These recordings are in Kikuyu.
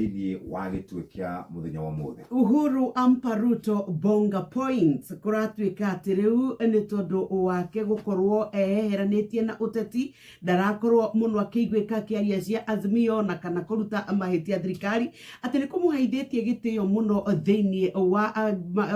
Thĩinĩ wa gĩtwe kĩa mũthenya wa ũmũthĩ. Uhuru ampa Ruto bonga points kũratuĩka atĩ rĩu nĩ tondũ wake gũkorwo eyeheranĩtie na ũteti ndarakorwo mũno akĩiguĩka akĩaria cia Azimio na kana kũruta mahĩtia thirikari atĩ nĩ kũmũheithĩtie gĩtĩo mũno thĩinĩ wa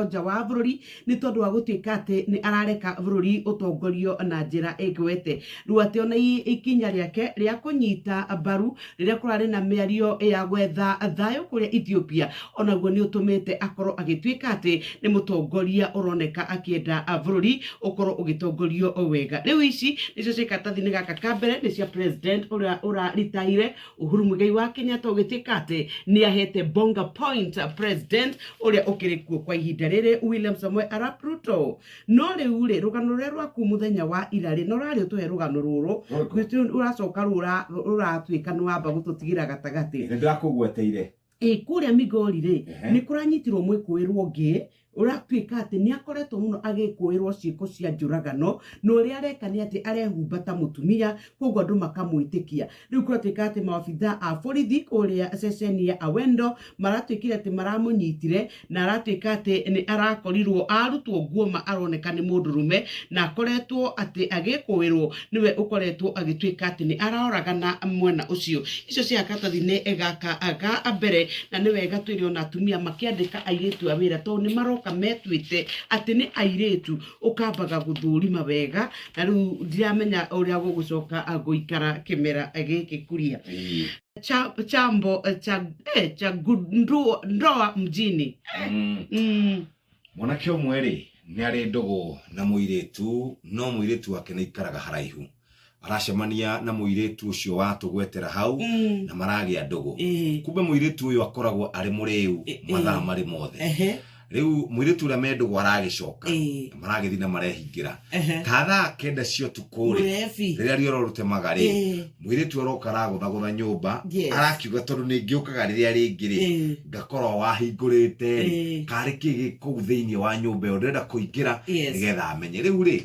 nja wa bũrũri nĩ tondũ wa gũtuĩka atĩ nĩ arareka bũrũri ũtongorio na njĩra ĩgwete. Rĩu atĩ ona ikinya rĩake rĩa kũnyita mbaru rĩrĩa kũrarĩ na mĩario ya gwetha thayũ kũrĩa Ethiopia onaguo nĩ ũtũmĩte akorwo agĩtuĩka atĩ nĩ mũtongoria ũroneka akĩenda bũrũri ũkorwo ũgĩtongorio wega. Rĩu ici nĩcio ciĩ karatathi-inĩ gaka ka mbere nĩ cia president ũrĩa ũraritaire Uhuru Muigai wa Kenyatta ũgĩtuĩka atĩ nĩ ahete bonga point president ũrĩa ũkĩrĩ kuo kwa ihinda rĩrĩ William Samoei Arap Ruto. No rĩu rĩ, rũgano rũrĩa rwaku mũthenya wa ira rĩ, na ũrarĩ ũtũhe rũgano rũrũ, Rũrĩkũ? Rũracoka rũratuĩka nĩ wamba gũtũtigĩra gatagatĩ. Nĩ ndĩrakũgweteire. Ĩ kũrĩa Migori rĩ, nĩ kũranyitirwo mwĩkũĩrwo ũngĩ ũratuĩka atĩ nĩ akoretwo mũno agĩkũĩrwo ciĩko cia njũragano, na ũrĩa areka nĩ atĩ arehumba ta mũtumia, koguo andũ makamwĩtĩkia. Rĩu kũratuĩka atĩ maabitha a borithi kũrĩa ceceni ya Awendo maratuĩkire atĩ maramũnyitire na aratuĩka atĩ nĩ arakorirwo arutwo nguo ma aroneka nĩ mũndũrũme na akoretwo atĩ agĩkũĩrwo nĩwe ũkoretwo agĩtuĩka atĩ nĩ aroragana mwena ũcio. Icio cia karatathi-inĩ gaka ga mbere na nĩ wega twĩre ona atumia makĩandĩka airĩtu a wĩra tondũ nĩ maroka metuĩte atĩ nĩ airĩtu ũkambaga gũthũrima wega na rĩu ndiramenya ũrĩa gũgũcoka gũikara kĩmera gĩkĩ kuria. Cha, chambo cha, cha ndoa mjini. Mwanake ũmwe rĩ nĩ arĩ ndũgũ na mũirĩtu no mũirĩtu wake nĩ aikaraga haraihu. Aracemania na mũirĩtu ũcio watũgwetera hau na maragĩa ndũgũ. Kumbe mũirĩtu ũyũ akoragwo arĩ mũrĩu mathaa marĩ mothe. Rĩu mũirĩtu ũrĩa me ndũgũ aragĩcoka maragĩthiĩ na marehingĩra ta thaa 9 cia ũtukũ rĩ, Mũrebi. Rĩrĩa rioro rũtemaga rĩ, mũirĩtu aroka aragũthagũtha nyũmba, arakiuga tondũ nĩ ngĩũkaga rĩrĩa rĩngĩ rĩ, ngakorwo wahingũrĩte rĩ, karĩ kĩ gĩ kũu thĩinĩ wa nyũmba ĩyo ndĩrenda kũingĩra nĩgetha amenye. Rĩu rĩ,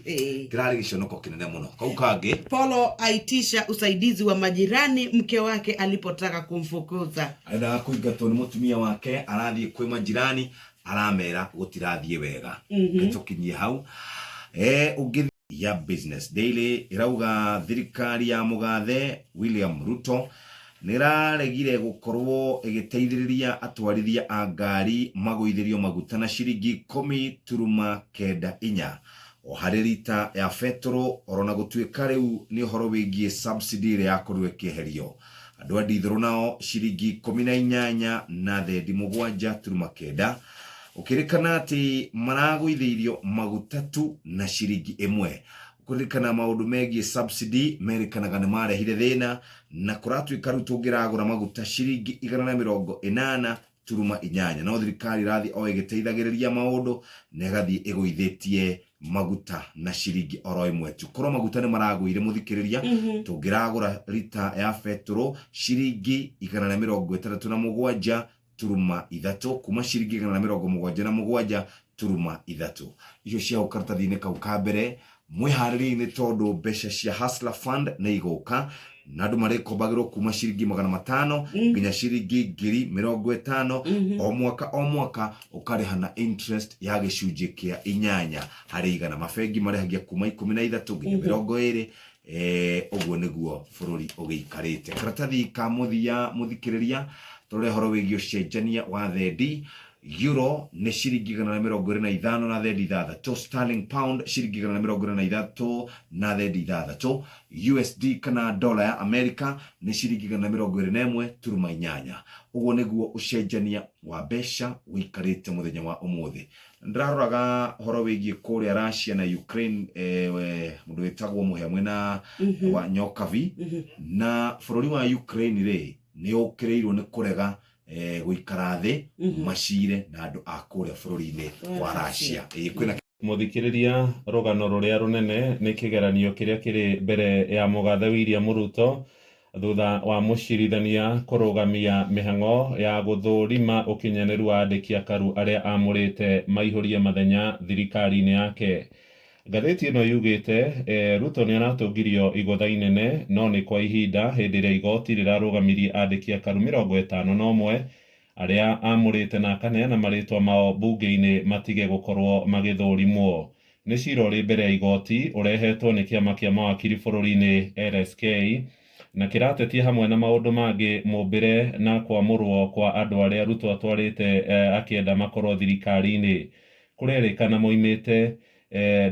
kĩrarĩ gĩconoko kĩnene mũno. Kau kangĩ. Polo aitisha usaidizi wa majirani mke wake alipotaka kumfukuza. Arendaga kũingatwo nĩ mũtumia wake, arathiĩ kwĩ majirani aramera gũtirathiĩ wega. Reke tũkinyie hau. Ũngĩ ya Business Daily ĩrauga thirikari ya mũgathe William Ruto nĩ ĩraregire gũkorwo ĩgĩteithĩrĩria atwarithia a ngari magũithĩrio maguta na ciringi 10.94 o harĩ rita ya betũrũ orona gũtuĩka rĩu nĩ ũhoro wĩgiĩ subsidy ĩrĩa yakorirwo ĩkĩeherio. Andũ a ndithũrũ nao ciringi 18 na thendi 7.9, ũkĩrĩkana atĩ maragũithĩirio maguta tu na ciringi 1. Kũririkana maũndũ megiĩ subsidy merĩkanaga nĩ marehire thĩna na kũratuĩka rĩu tũngĩragũra maguta ciringi 180.8, no thirikari ĩrathiĩ o ĩgĩteithagĩrĩria maũndũ na ĩgathiĩ ĩgũithĩtie maguta na ciringi oro 1 tu. Korwo maguta nĩ maragũire, mũthikĩrĩria, tũngĩragũra rita ya betũrũ ciringi 167.3 kuma ciringi 177.3. Icio cia hau karatathi-inĩ kau ka mbere. Mwĩharĩriei nĩ tondũ mbeca cia Hustler Fund nĩ igũka na andũ marĩkombagĩrwo kuma ciringi 500 nginya ciringi 50,000 o mwaka o mwaka, ũkarĩha na interest ya gĩcunjĩ kĩa 8%. Mabengi marĩhagia kuma 13 nginya 20. Ũguo nĩguo bũrũri ũgĩikarĩte. Karatathi ka mũthia, mũthikĩrĩria, tũrore ũhoro wĩgiĩ ũcenjania wa thendi. Euro nĩ ciringi 125 na thendi 6, sterling pound ciringi 123 na thendi 6, USD kana dola ya America nĩ ciringi 121.8. Ũguo nĩguo ũcenjania wa mbeca ũikarĩte mũthenya wa ũmũthĩ. Ndĩraroraga ũhoro wĩgiĩ kũrĩa Russia na Ukraine, mũndũ wĩtagwo Mũhĩa mwena wa Nyokabi, na bũrũri wa Ukraine rĩ, nĩ ũkĩrĩirwo nĩ kũrega gũikara thĩ macire na andũ a kũrĩa bũrũri-inĩ wa Russia. Kwĩna Mũthikĩrĩria, rũgano rũrĩa rũnene nĩ kĩgeranio kĩrĩa kĩrĩ mbere ya mũgathe William Ruto thutha wa mũcirithania kũrũgamia mĩhang'o ya gũthũrima ũkinyanĩru wa andĩki akaru arĩa amũrĩte maihũrie mathenya thirikari-inĩ yake. Ngathĩti ĩno yugĩte Ruto nĩ aratũngirio igũtha inene no nĩ kwa ihinda hĩndĩ ĩrĩa igoti rĩrarũgamirie andĩki akaru 51 arĩa amũrĩte na akaneana marĩtwa mao mbunge-inĩ matige gũkorwo magĩthũrimwo. Nĩ cira ũrĩ mbere ya igoti ũrehetwo nĩ kĩama kĩa mawakiri bũrũri-inĩ LSK na kĩratetia hamwe na maũndũ mangĩ mũmbĩre na kwamũrwo kwa andũ arĩa Ruto atwarĩte akĩenda makorwo thirikari-inĩ. Kũrerĩkana moimĩte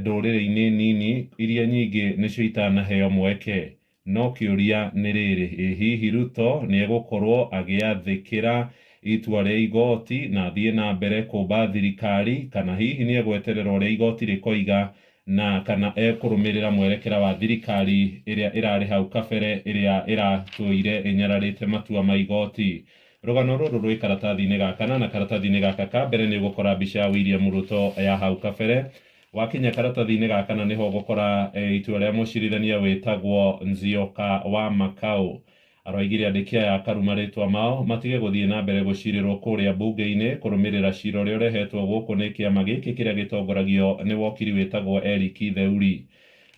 ndũrĩrĩ-inĩ nini iria nyingĩ nĩcio itanaheo mweke. No kĩũria nĩ rĩrĩ, ĩ hihi Ruto nĩ egũkorwo agĩathĩkĩra itua rĩa igoti na athiĩ na mbere kũmba thirikari, kana hihi nĩ egweterera ũrĩa igoti rĩkoiga na kana ekũrũmĩrĩra mwerekera wa thirikari ĩrĩa ĩrarĩ hau kabere ĩrĩa ĩratũire ĩnyararĩte matua ma igoti. Rũgano rũrũ rwĩ karatathi-inĩ ga kana, na karatathi-inĩ gaka ka mbere nĩ ũgũkora mbica ya William Ruto ya hau kabere. Wakinya karatathi-inĩ ga kana nĩho ũgũkora itua rĩa mũcirithania wĩtagwo Nzioka wa Makau. Aroigire andĩki aya akaru marĩtwa mao matige gũthiĩ na mbere gũcirĩrwo kũrĩa mbunge-inĩ kũrũmĩrĩra cira ũrĩa ũrehetwo gũkũ nĩ kĩama gĩkĩ kĩrĩa gĩtongoragio nĩ wokiri wĩtagwo Eric Theuri.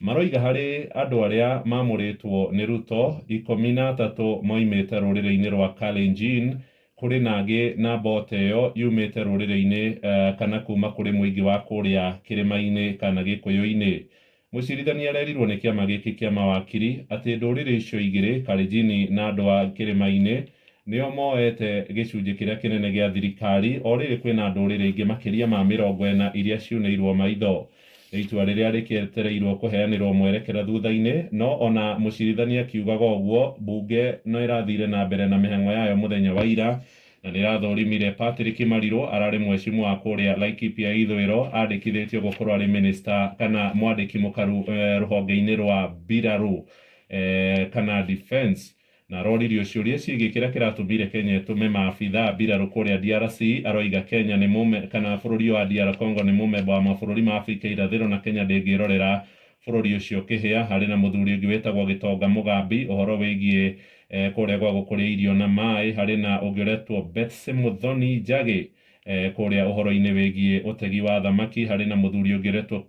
Maroiga harĩ andũ arĩa mamũrĩtwo nĩ Ruto, 13 moimĩte rũrĩrĩ-inĩ rwa Kalenjin, kũrĩ na angĩ namba o ta ĩyo yumĩte rũrĩrĩ-inĩ kana kuma kũrĩ mũingĩ wa kũrĩa kĩrĩma-inĩ kana gĩkũyũ-inĩ. Mũcirithania arerirwo nĩ kĩama gĩkĩ kĩa mawakiri atĩ ndũrĩrĩ icio igĩrĩ, Kalenjin na andũ a kĩrĩma-inĩ, nĩo moete gĩcunjĩ kĩrĩa kĩnene gĩa thirikari, o rĩrĩ kwĩna ndũrĩrĩ ingĩ makĩria ma 40 iria ciunĩirwo maitho. Nĩ itua rĩrĩa rĩkĩetereirwo kũheanĩrwo mwerekera thutha-inĩ, no ona mũcirithania akiugaga ũguo, mbunge no ĩrathire na mbere na mĩhang'o yayo mũthenya wa ira, na nĩ ĩrathũrimire Patrick Mariru ararĩ mwecimu wa kũrĩa Laikipia ya ithũĩro andĩkithĩtio gũkorwo arĩ minister kana mwandĩki mũkaru rũhonge-inĩ rwa mbirarũ kana defense. Na aroririo ciũria ciĩgiĩ kĩrĩa kĩratũmire Kenya ĩtũme maabithaa a mbirarũ kũrĩa DRC. Aroiga Kenya nĩ mũme kana bũrũri wa DR Congo nĩ mũmemba wa mabũrũri ma Afrika irathĩro na Kenya ndĩngĩrorera bũrũri ũcio ũkĩhĩa. Harĩ na mũthuri ũngĩ wĩtagwo Gĩtonga Mũgambi ũhoro wĩgiĩ kũrĩa gwa gũkũria irio na maĩ. Harĩ na ũngĩ ũretwo Betsy Muthoni Njagĩ kũrĩa ũhoro-inĩ wĩgiĩ ũtegi wa thamaki. Harĩ na mũthuri ũngĩ ũretwo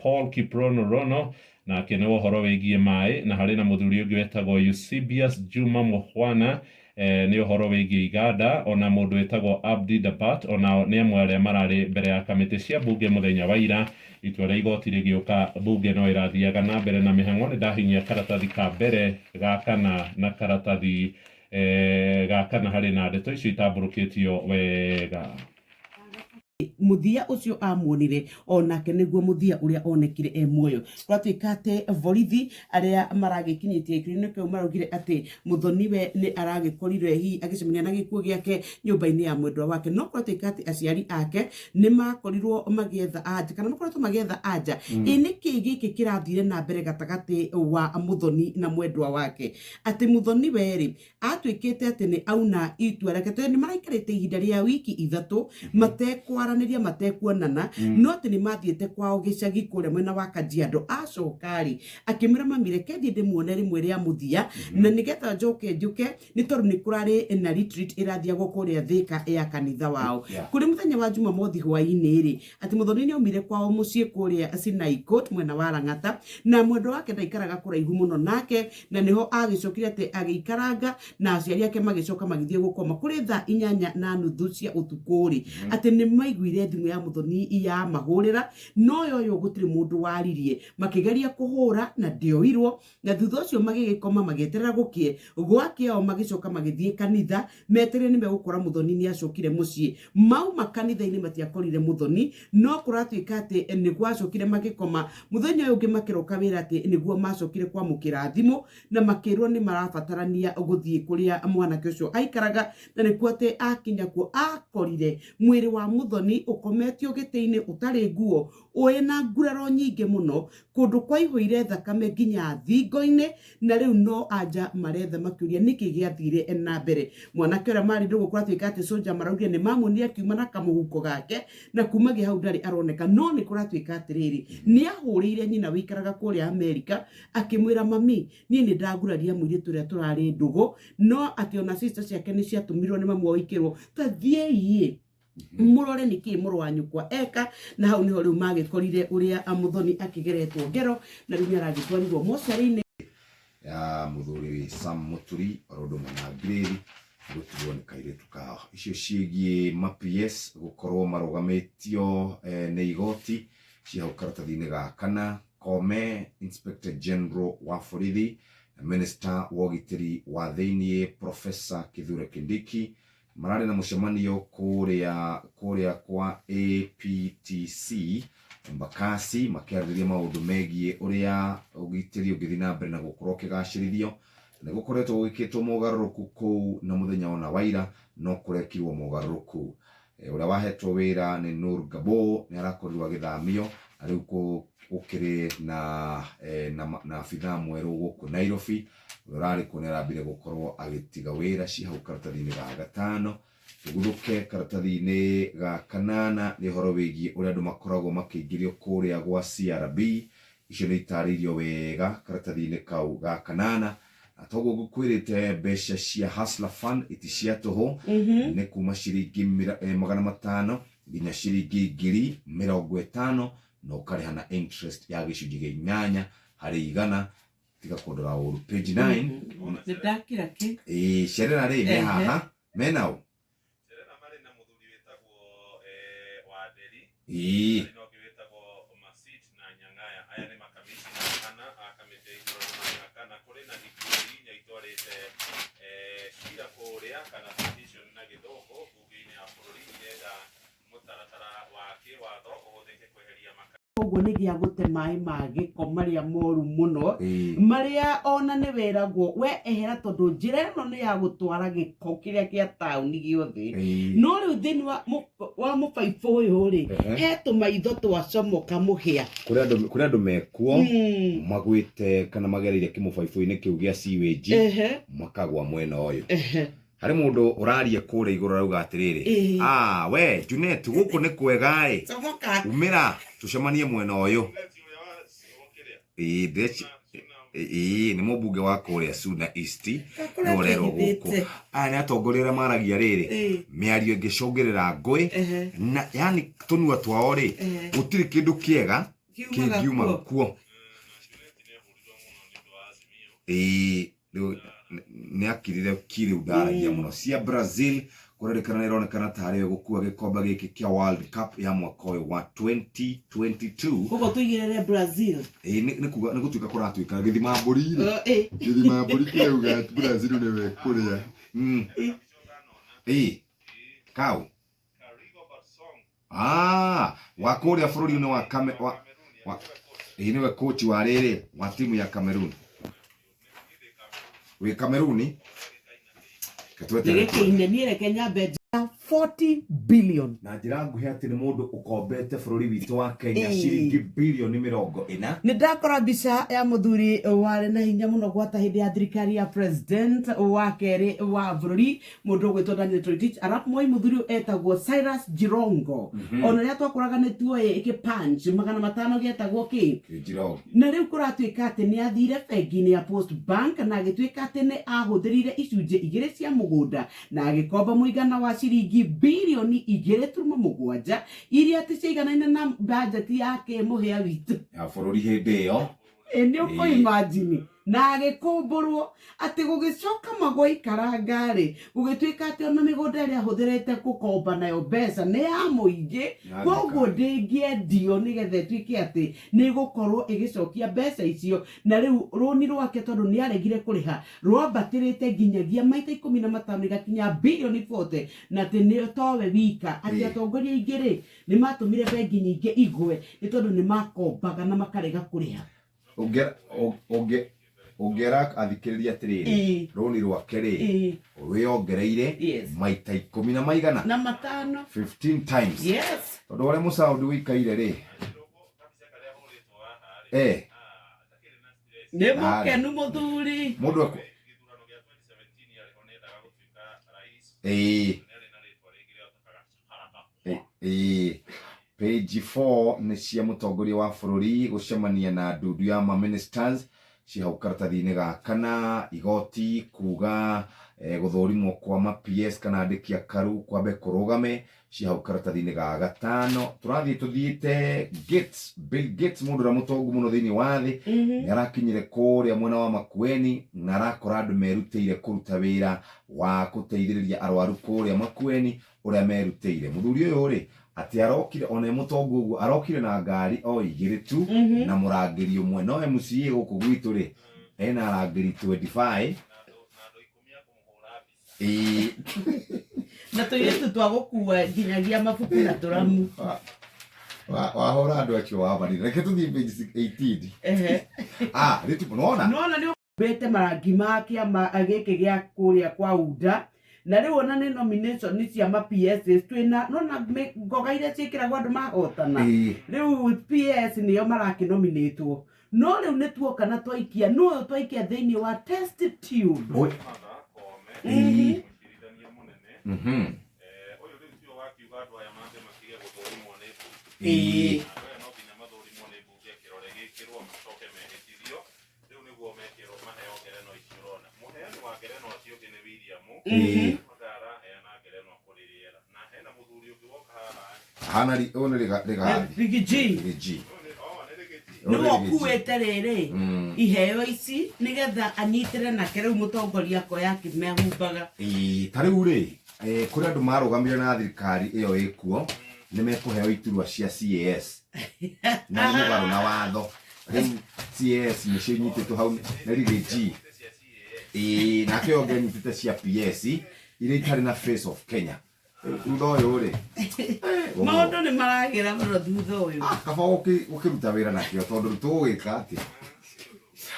Paul Kiprono Rono nake nĩ ũhoro wĩgiĩ maĩ, na harĩ na mũthuri ũngĩ wetagwo Eusebius Juma Mukhwana nĩ ũhoro wĩgiĩ iganda, ona mũndũ wĩtagwo Abdi Dabat, onao nĩ amwe arĩa mararĩ mbere ya kamĩtĩ cia mbunge mũthenya wa ira. Itua rĩa igoti rĩgĩũka, mbunge no ĩrathiaga na mbere na mĩhang'o. Nĩ ndahinyia karatathi ka mbere ga kana na karatathi ga kana harĩ na ndeto icio itambũrũkĩtio wega. Muthia ucio amuonire onake niguo muthia uria onekire e muoyo. Gwatuika ati borithi aria maragikinyitie gĩkĩro-inĩ kĩu maraugire ati muthoniwe ni aragikorire hihi agicemania na gĩkuũ gĩake nyũmba-inĩ ya mwendwa wake, no gwatuika ati aciari ake ni makorirwo magietha anja kana makoretwo magietha anja ĩ nĩkĩ gĩkĩ kĩrathire na mbere gatagatĩ wa muthoni na mwendwa wake, ati muthoni we rĩ atuĩkĩte atĩ nĩ auna itua rĩake tondũ nĩ maraikarĩte ihinda rĩa wiki 3 matekwaranĩria matekuonana, no atĩ nĩ mathiĩte kwao gĩcagi kũrĩa mwena wa Kajiado. Acoka rĩ akĩmwĩra mami reke thiĩ ndĩmuone rĩmwe rĩa mũthia na nĩgetha njoke njũke, nĩ tondũ nĩ kũrarĩ na retreat ĩrathiagwo kũrĩa Thika ya kanitha wao. Kũrĩ mũthenya wa Jumamothi hwaĩ-inĩ rĩ, atĩ Muthoni nĩ aumire kwao mũciĩ kũrĩa Sinai Court mwena wa Lang'ata, na mwendwa wake ndaikaraga kũraihu mũno nake, na nĩho agĩcokire atĩ agĩikaranga na aciari ake magĩcoka magĩthiĩ gũkoma. Kũrĩ thaa 8:30 cia ũtukũ rĩ, atĩ nĩ maiguire thimũ ya Muthoni ya mahũrĩra, no yoyo gũtirĩ mũndũ waririe, makĩgeria kũhũra na ndĩoirwo, na thutha ũcio magĩgĩkoma magĩeterera gũkĩe. Gwakĩa o magĩcoka magĩthiĩ kanitha metereire nĩ megũkora Muthoni nĩ acokire mũciĩ. Mauma kanitha-inĩ matiakorire Muthoni, no kũratuĩka atĩ nĩ gwacokire magĩkoma. Mũthenya ũyũ ũngĩ makĩroka wĩra atĩ nĩguo macokire kwamũkĩra thimũ na makĩrwo nĩ marabatarania gũthiĩ kũrĩa mwanake ũcio aikaraga, na nĩkuo atĩ akinya kuo akorire mwĩrĩ wa Muthoni ũkometio gĩtĩ-inĩ ũtarĩ nguo, wĩna nguraro nyingĩ mũno, kũndũ kwaihũire thakame nginya thingo-inĩ, na rĩu no anja maretha makĩũria nĩkĩ gĩathire na mbere. Mwanake ũrĩa marĩ ndũgũ kũratuĩka atĩ soja maraugire nĩ mamuonire akiuma na kamũhuko gake, na kumagia hau ndarĩ aroneka. No nĩ kũratuĩka atĩrĩrĩ, nĩ ahũrĩire nyina wĩikaraga kũrĩa Amerika akĩmwĩra mami niĩ nĩ ndaguraria mũirĩtu ũrĩa tũrarĩ ndũgũ, no atĩ ona sister ciake nĩ ciatũmirwo nĩ mamu wao ikĩrwo ta thiĩi Mũrore nĩkĩ mũrũ wa nyũkwa eka. Na hau nĩho rĩu magĩkorire ũrĩa Muthoni akĩgeretwo ngero, na rĩu nĩaragĩtwarirwo mocarĩ-inĩ. Ya muthuri Sam Muturi oro ũndũ ũmwe na Grace gũtigwo nĩ kairĩtu kao. Icio ciĩgiĩ ma PS gũkorwo marũgamĩtio nĩ igoti ciĩ hau karatathi-inĩ ga kana. Kome Inspector General wa borithi na Minister wa ũgitĩri wa thĩiniĩ Professor Kithure Kindiki mararĩ na mũcemanio kũrĩa kwa APTC Embakasi, makĩarĩrĩria maũndũ megiĩ ũrĩa ũgitĩri ũngĩthiĩ na mbere na gũkorwo ũkĩgacĩrithio. Nĩ gũkoretwo gwĩkĩtwo mogarũrũku kũu, na mũthenya ona wa ira no kũrekirwo mogarũrũku. Ũrĩa wahetwo wĩra nĩ Nur Gabo nĩ arakorirwo agĩthamio, na rĩu gũkĩrĩ na abithaa mwerũ gũkũ Nairobi. Ũrĩa ũrarĩ kuo nĩ arambire gũkorwo agĩtiga wĩra. Ci hau karatathi-inĩ ga gatano. Tũguthũke karatathi-inĩ ga kanana, nĩ ũhoro wĩgiĩ ũrĩa andũ makoragwo makĩingĩrio kũrĩa gwa CRB. Icio nĩ itarĩirio wega karatathi-inĩ kau ga kanana. Na toguo ngũkwĩrĩte, mbeca cia Hustler Fund iti cia tũhũ, nĩ kuma ciringi 500 nginya ciringi 50,000, na ũkarĩha na interest ya 8%. Tiga kũndora ũru. Page 9. Nĩ ndakira kĩ. Ĩĩ, Cherera rĩ me haha menao? Cherera marĩ na mũthuri wĩtagwo Wanderi. Harĩ na ũngĩ wĩtagwo Masit na Nyang'aya. Aya nĩ makamishina ana a kamĩtĩ ya ithurano na mĩhaka, na kũrĩ na ikundi inya itwarĩte cira kũrĩa, kana petition na Gĩthũngũ, mbunge-inĩ ya bũrũri, irenda mũtaratara wa kĩwatho ũhũthĩke kweheria maka Koguo nĩ gĩa gũte maĩ ma gĩko marĩa moru mũno, marĩa ona nĩ weragwo we ehera, tondũ njĩra ĩno nĩ ya gũtwara gĩko kĩrĩa kĩa taũni gĩothe. No rĩu thĩinĩ wa mũbaibũ ũyũ rĩ, he tũmaitho twacomoka mũhĩa. Kũrĩ andũ mekuo magwĩte kana magereire kĩmũbaibũ-inĩ kĩu gĩa sewage, makagwa mwena ũyũ. Harĩ mũndũ ũraria kũrĩa igũrũ, arauga atĩrĩrĩ, "Ah, we Junet, gũkũ nĩ kwega ĩ." Comoka. Umĩra tũcemanie mwena ũyũ. Ĩĩ, ĩĩ, nĩ mũmbunge wa kũrĩa Suna East nĩ ũrerwo gũkũ. Aya nĩ atongoria arĩa maragia rĩrĩ mĩario ĩngĩcũngĩrĩra ngũĩ, na yani tũnua twao rĩ, gũtirĩ kĩndũ kĩega kiumaga kĩngiuma kuo. Kuo. Ĩĩ, rĩu nĩ akirire ki, rĩu ndaragia mũno. Cia Brazil kũrerĩkana nĩ ĩronekana tarĩ yo gũkua gĩkombe gĩkĩ kĩa World Cup ya mwaka ũyũ wa 2022. Koguo tũigĩrĩre Brazil. Ĩĩ, nĩ kuga nĩ gũtuĩka kũratuĩka gĩthima mbũri rĩ. Gĩthima mbũri kĩrauga atĩ Brazil nĩwe kũrĩa. Ĩĩ, kau wa kũrĩa bũrũri-inĩ wa Kame, wa ĩĩ, nĩwe coach wa rĩrĩ wa timu ya Cameroon, wĩ Cameroon. Nĩ gĩkĩine niĩ, reke nyambe nja 40 billion. Na njĩra nguhĩ atĩ nĩ mũndũ ũkombete bũrũri witũ wa Kenya ciringi bilioni 40. Nĩ ndakora mbica ya mũthuri warĩ na hinya mũno gwata hĩndĩ ya thirikari ya president wa kerĩ wa bũrũri, mũndũ ũgwĩtwo Daniel Toroitich arap Moi. Mũthuri ũyũ etagwo Cyrus Jirongo. Ona rĩrĩa twakũraga nĩ tuoĩ kĩ punch 500 gĩetagwo kĩ? Kĩnjirogo. Na rĩu kũratuĩka atĩ nĩ athire bengi-inĩ ya Post Bank na agĩtuĩka atĩ nĩ ahũthĩrire icunjĩ igĩrĩ cia mũgũnda na agĩkomba mũigana wa ciringi 2.7 birioni, iria atĩ ciaiganaine na bajeti ya kĩmũhĩa witũ ya bũrũri hĩndĩ ĩyo. Ĩ nĩ ũkũimagine, na agĩkũmbũrwo atĩ gũgĩcoka magwaikaranga rĩ, gũgĩtuĩka atĩ ona mĩgũnda ĩrĩa ahũthĩrĩte gũkomba nayo mbeca nĩ ya mũingĩ. Ya koguo ndĩngĩendio nĩgetha ĩtuĩke atĩ nĩ ĩgũkorwo ĩgĩcokia mbeca icio. Na rĩu rũni rwake, tondũ nĩ aregire kũrĩha, rwambatĩrĩte nginyagia maita 15, ĩgakinya birioni 40, na atĩ nĩ towe wika, atĩ atongoria aingĩ rĩ, nĩ matũmire bengi nyingĩ igwe nĩ tondũ nĩ makombaga na makarega kũrĩha. Ũngĩra athikĩrĩria atĩrĩrĩ, rũni rwake rĩ, rwĩongereire maita ikũmi na maigana? Na matano. 15 times. Tondũ ũrĩa mũcaũndi wĩikaire rĩ, Nĩ mũkenu mũthuri. Mũndũ ĩĩ, page 4 nĩ cia mũtongoria wa bũrũri gũcemania na ndundu ya ma ministers, ci hau karatathi-inĩ ga kana. Igoti kuga Gũthũrimwo kwa ma PS kana andĩki a karu kwambe kũrũgame ci hau karatathi-inĩ ga gatano. Tũrathiĩ tũthiĩte Gates, Bill Gates, mũndũ ũrĩa mũtongu mũno thĩinĩ wa thĩ, nĩ arakinyire kũrĩa mwena wa Makueni na arakora andũ merutĩire kũruta wĩra wa gũteithĩrĩria arwaru kũrĩa Makueni ũrĩa merutĩire. Mũthuri ũyũ rĩ, atĩ arokire ona e mũtongu ũguo, arokire na ngari o igĩrĩ tu na mũrangĩri ũmwe. No MCA gũkũ gwitũ rĩ, ena arangĩri 25. Ĩĩ. Na tũirĩtu twa gũkua nginyagia mabuku na tũramu. Wahũra andũ acio wamarire. Reke tũthiĩ page 18. Ah, rĩtu nona. Nona nĩ ũmbĩte marangi ma kĩama gĩkĩ gĩa kũrĩa kwa UDA, na rĩu ona nĩ nomination cia ma PSs twĩna nona ngoga iria ciĩkĩragwo andũ mahotana. Rĩu PS nĩo marakĩnominĩtwo, no rĩu nĩ tuoka na twaikia nũ ũyũ twaikia thĩinĩ wa test tube. Oi. Hana ũyũ nĩ Rigathi. Riggy G. Riggy G. Nĩwe ũkuĩte rĩrĩ iheo ici nĩgetha anyitĩre nake rĩu mũtongoria akoya akĩmehumbaga. Ĩĩ, ta rĩu rĩ, kũrĩ andũ marũgamire na thirikari ĩyo ĩkuo nĩ mekũheo iturwa cia CAS na nĩ mũgarũ na watho. Rĩu CAS nĩcio inyitĩtwo hau nĩ Riggy G. Ĩĩ, nake ũyũ ũngĩ anyitĩte cia PS iria itarĩ na Face of Kenya. Thutha ũyũ rĩ, maũndũ nĩ maragĩra mũno thutha ũyũ. Kaba gũkĩruta wĩra nakĩo tondũ tũgũgĩka atĩa?